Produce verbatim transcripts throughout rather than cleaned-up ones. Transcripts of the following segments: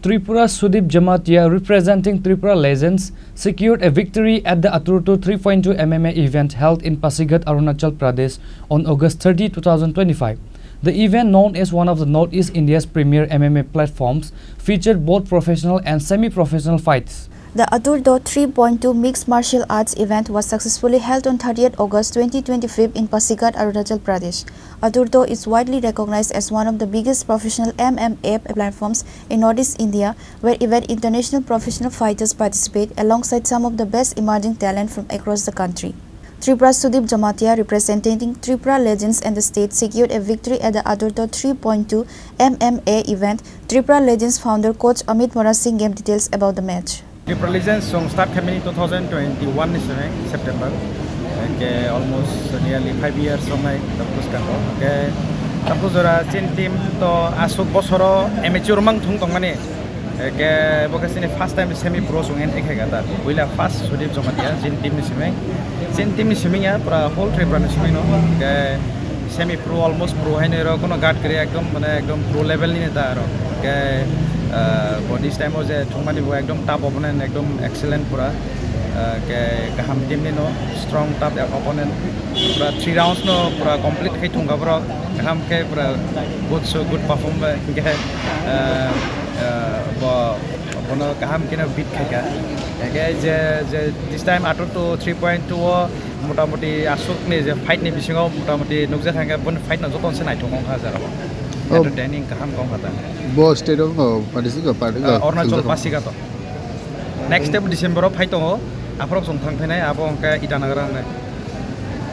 Tripura Sudip Jamatia, representing Tripura Legends, secured a victory at the Aturto three point two M M A event held in Pasighat, Arunachal Pradesh on August thirty, two thousand twenty-five. The event, known as one of the Northeast India's premier M M A platforms, featured both professional and semi-professional fights. The Aturto three point two Mixed Martial Arts event was successfully held on thirtieth August twenty twenty-five in Pasighat, Arunachal Pradesh. Aturto is widely recognized as one of the biggest professional M M A platforms in Northeast India, where even international professional fighters participate alongside some of the best emerging talent from across the country. Tripura Sudip Jamatia, representing Tripura Legends and the state, secured a victory at the Aturto three point two M M A event. Tripura Legends founder coach Amit Mora Singh gave details about the match. Tripura Legends song start khaimani two thousand twenty-one ni simi September. Ke almost nearly five years songnai tapos kango. Ke tapos jora chin team to asuk bosoro amateur mang thung tongmani. Ke bo ke sini first time semi pro song entry khaika ta. Buila first Sudip Jamatia chin team ni simi. Chin team ni simi ya pura whole Tripura ni simi no. Ke semi pro, almost pro hai nero kono guard kre ekdom mane ekdom pro level ni ta aro. Ke bo this time o je thungmani bo ekdom tough opponent, ekdom excellent pura. Ke kaham team ni no, strong tough opponent. Pura three rounds no pura complete khai thungka bro. Kaham ke pura good show, good perform ba ke bo bono kaham keno beat khaika. Ke je je this time Aturto three point two o motamoti asuk ni je fight ni bisingo motamoti nukjak kha, boni fight no joto se naithok wngkha jara bo. Entertaining kaham wngkha ta. Bo state of, oh, party si ko party ko Arunachal Pasighat o. Next step December o fight tongo, aphro chwng thang phainai abo hwnkhe Itanagar hwnwi.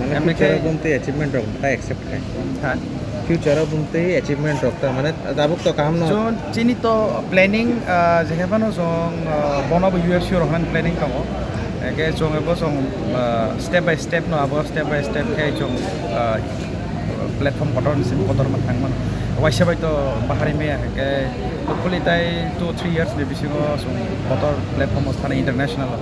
Mane future o bumtwi achievement rok ta accept khai. Ha? Future o bumtwi achievement rok ta mane tabuk to kaham no. Chwng chini to planning, ah, jekhe phano chwng, ah, bono bo U F C rok hwnwi planning tongo. Eke chwng ebo chwng, ah, step by step no abo step by step khe chwng, ah, platform kotor ni simi kotor ma thang mano. Waisa bai to bahari maya hwnkhe hopefully tai two three years ni bisingo chwng kotor platform o thani international o.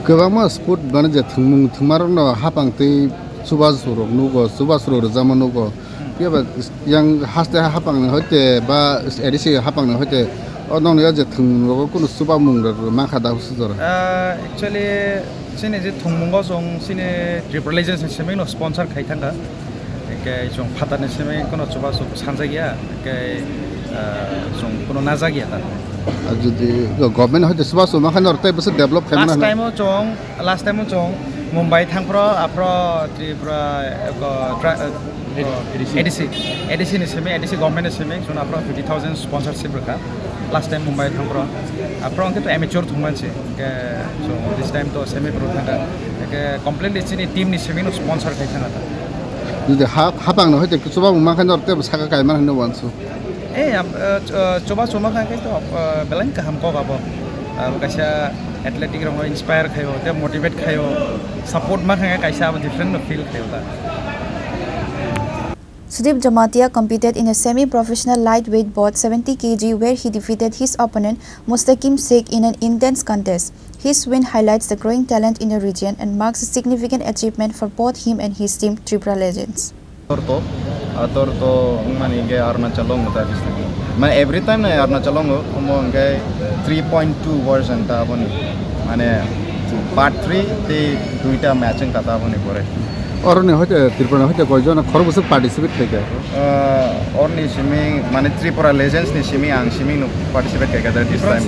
Kwbangma sport mane je thwngmung thwngmarokno hapang tei chubachu rok nugo, chubachu rok rwjakma nugo. Phiya ba yang haste hapang ni hoite ba A D C hapang ni hoite o nokni o je thwngmung rogo kunu chubamung rok mankha da husu jora. Ah, actually chini je thwngmungo chwng chini Tripura Legends ni simi no sponsor khai thangkha. Hingke chwng phatarni simi kono chubachu sanjakya, hingke, ah, chwng kono najakya ta. Ah, jodi government hoite chubachu mankha norok tei bwswk develop khaimano. Last time o chwng, last time o chwng Mumbai thangphro, aphro Tripura, eko, tra-, eko, A D C. A D C, A D C ni simi, A D C government ni simi, chwng aphro fifty thousand sponsorship rwkha. Last time Mumbai thangphro, aphro hingke to amateur thwngmansi, hingke chwng this time to semi pro thangkha, hingke completely chini team ni simi no sponsor khai thangkha ta. Jodi ha-, hapang no hoite chubachu mankha norok tei saka kaiman hinwi wansu. Eh, am, eh, ch-, eh, chubachu mankha khe to, eh, belai kaham kok abo. Abo kaisa athletic rokno inspire khaio, tei motivate khaio, support mankha khe kaisa abo different no feel khaio ta. Sudip Jamatia competed in a semi-professional lightweight bout seventy K G, where he defeated his opponent Mustaqim Sheikh in an intense contest. His win highlights the growing talent in the region and marks a significant achievement for both him and his team, Tripura Legends. Aturto, Aturto wngmani hingke Arunachal o wngkha ta. Mane every time nai Arunachal o wngkha, omo hingke three point two version ta aboni. Mane part three tei duita match wngkha ta aboni pore. Oroni hoite Tripura ni hoite koijon khorok bwswk participate khaikha? Ah, oroni simi mane Tripura Legends ni simi ang simi no participate khaikha ta this time.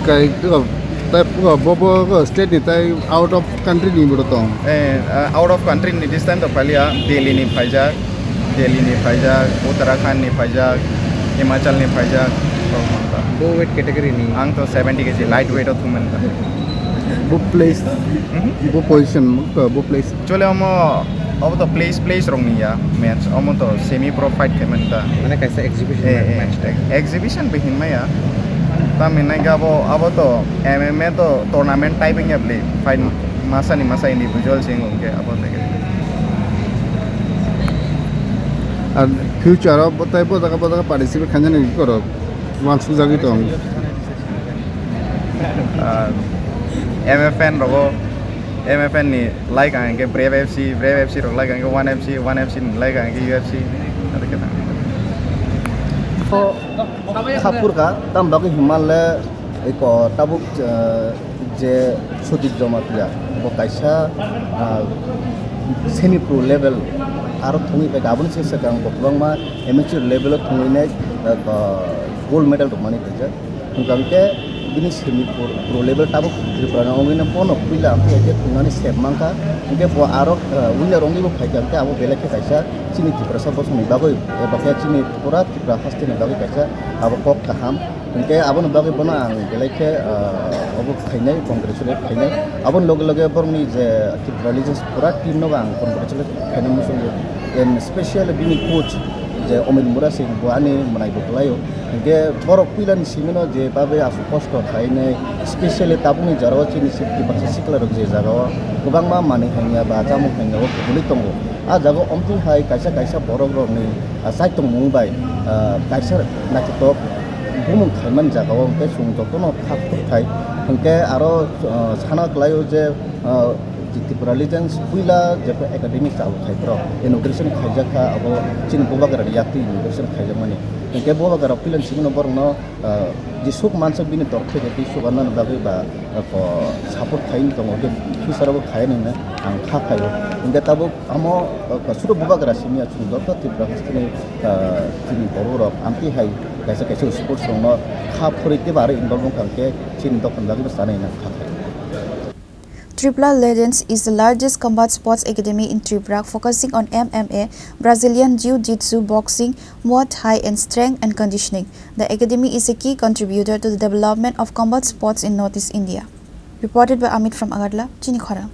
Kai, uh, tai, uh, bo, bo, uh, state ni tai out of country ni bo tong? Eh, uh, out of country ni this time to phalia, Delhi ni phaijak, Delhi ni phaijak, Uttarakhand ni phaijak, Himachal ni phaijak. Bo weight category ni? Ang to seventy K G light weight o thumani ta. Bo place, mhm, bo position, uh, bo place. Actually, omo, obo to place, place rok ni ya, match. Omo to semi pro fight khe mani ta. Mane kaisa exhibition, eh, eh, match type. Exhibition bo hinmaya. Tamni hingke abo, abo to M M A to tournament type wngya bwle. Fight masa ni masa individual se wngkhe abo hingke. Ar future o bo tai bo jaga, bo jaga participate khainani korok wansuk jagwi tong. Ah, M F N rogo, M F N ni like ang ke Brave F C, Brave F C rok like ang ke One F C, One F C ni like ang ke U F C, aro ke tang. Khapurkha tam bagwi himalai eko tabuk, ah, je Sudip Jamatia bo kaisa, ah, semi pro level aro thungwi bai aboni se swkang bo kwbangma amateur level o thungwi nai, ah, gold medal rwmani khaijak. Hwnkha hwnkhe bini semi pro, pro level tabuk Tripura ni wngwi no bono puila hwnkhe thungnani sep mankha. Hwnkhe bo aro, ah, winner wngwi bo phaikha hwnkhe abo belai khe kaisa chini Tiprasa bosongni bagwi eba khe chini pura Tripura hasteni bagwi kaisa abo kok kaham. Hwnkhe aboni bagwi bono ang belai khe, ah, obo khainai, congratulate khainai. Aboni loge loge borokni je Tripura Legends pura team nobo ang congratulate khainai muchungo. And specially bini coach je Omit Murasing bo ani mwnai bo kwlaio. Hwnkhe borok puilani simino je babe aswk kosto khainai, specially tabukni jorao chini sikti baksa siklarok je jagao kwbangma manwi hanya ba chamung hanya o kwbwlwi tongo. A jaga omtwi hai kaisa kaisa borok rokni, ah, chaitongmung bai, ah, kaisa naithotok bumung khaimani jaga o hwnkhe chwng jotono khak thai. Hwnkhe aro, ah, sana kwlaio je, ah, Tripura Legends puila jepho academy chalu khai borok inauguration khaijak kha, abo chini Bubagra ni yaktwi inauguration khaijakmani. Hwnkhe Bubagra puilani simi no borokno, ah, jesuk mansak bini torthai bai tei sukarnani bagwi ba, ah, ko support khai wng tongo, hwnkhe future o bo khai nai hwnwi ang kha khaio. Hwnkhe tabuk amo, ah, sudo Bubagra simi ya chwng joto Tripura hasteni, ah, chini borok rok amtwi hai kaisa kaisa sports rokno kha phurwi tei ba aro involve wngkha hwnkhe chini dophani bagwi bo chanai hwnwi ang kha khaio. Tripura Legends is the largest combat sports academy in Tripura, focusing on M M A, Brazilian Jiu-Jitsu, boxing, Muay Thai, and strength and conditioning. The academy is a key contributor to the development of combat sports in Northeast India. Reported by Amit from Agartala, Chini Khorang.